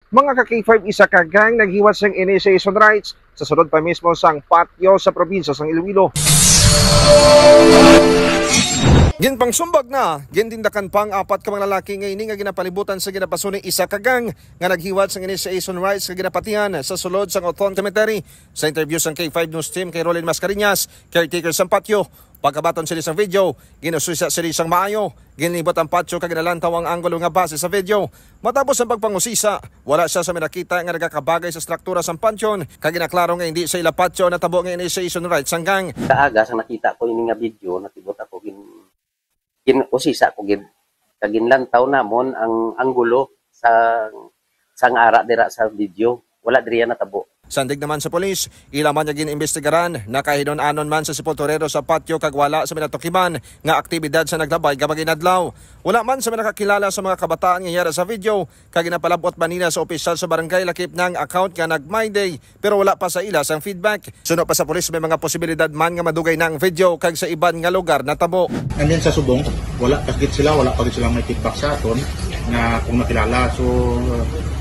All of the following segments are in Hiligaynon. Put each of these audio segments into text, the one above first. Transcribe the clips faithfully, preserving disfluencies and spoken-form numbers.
Mga ka K five, isa ka gang naghiwat sang initiation rites sa sulod pa mismo sang patio sa probinsya sang Iloilo. Ginpangsumbag na, gintindakan pa ang apat ka mga lalaki nga ini nga ginapalibutan sa ginapaso ni isa ka gang nga naghiwat sang initiation rites nga ginapatihan sa sulod sang Oton Cemetery. Sa interview sang K five News Team kay Rolin Mascareñas, caretaker sang patio, pagkabaton sini sang video, ginusisa sini sang maayo, ginlibot ang patio kag ginalantaw ang anggulo nga base sa video. Matapos ang pagpangusisa, wala sia sa may nakita nga nagakabagay sa struktura sang panteon, kag ginaklaro nga hindi sa ila patio ang natabo nga initiation rites sang gang. Kaaga sang nakita ko ini nga video, nakibot ako gin gin-usisa ko gid kag ginlantaw namon ang anggulo sa sang ara dira sa video. Wala diri natabo. Sandig naman sa pulis, ila man nga gin-imbestigaran, nakahinun-anon man sa sepulturero sa patio kag wala sa may natukiman nga aktibidad sa naglabay nga mga inadlaw. Wala man sa may nakakilala sa mga kabataan nga yara sa video, kag ginapalab-ot man nila sa opisyal sa barangay lakip na ang account nga nag-My Day, pero wala pa sa ila sang feedback. Suno pa sa pulis, may mga posibilidad man nga madugay na ang video kag sa iban nga lugar natabo. And then sa subong, wala pa gid sila, wala pa gid sila may feedback sa aton nga kung nakilala. So,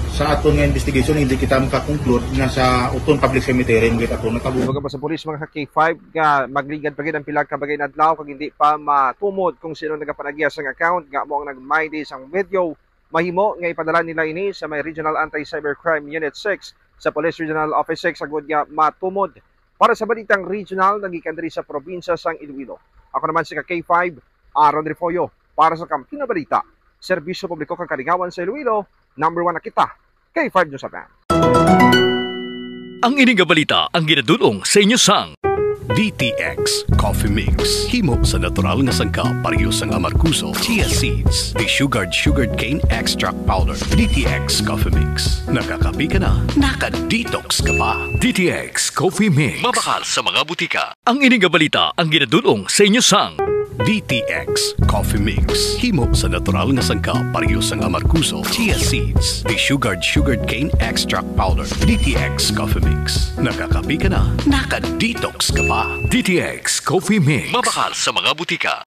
sa aton nga investigation, hindi kita makakonclude nga sa Oton Public Cemetery ang gid aton natabo. Dugang pa sa pulis, mga ka K five, nga magligad pa gid ang pila ka bagay nga adlaw kag hindi pa matumod kung sino nagapanagya sang account nga amo ang nag-My Day sang video. Mahimo nga ipadala nila ini sa may Regional Anti-Cybercrime Unit six sa Police Regional Office six agod nga matumod. Para sa balitang regional, nagikan diri sa probinsya sang Iloilo. Ako naman si ka K five, Aaron Refollo, para sa Kampiyon nga Balita, Serbisyo Publiko kag Kalingawan sa Iloilo, number one na kita, K five News F M. Ang ini nga balita ang ginadul-ong sa inyo sang D T X Coffee Mix. Himo sa natural nga sangkap, pareho sang amargoso, chia seeds, desugared sugarcane extract powder. D T X Coffee Mix. Nakakape ka na, naka-detox ka pa. D T X Coffee Mix. Mabakal sa mga butika. Ang ini nga balita ang ginadul-ong sa inyo sang D T X Coffee Mix. Himo sa natural nga sangkap, pareho sang amargoso, chia seeds, desugared sugarcane extract powder. D T X Coffee Mix. Nakakape ka na, naka-detox ka pa. D T X Coffee Mix. Mabakal sa mga butika.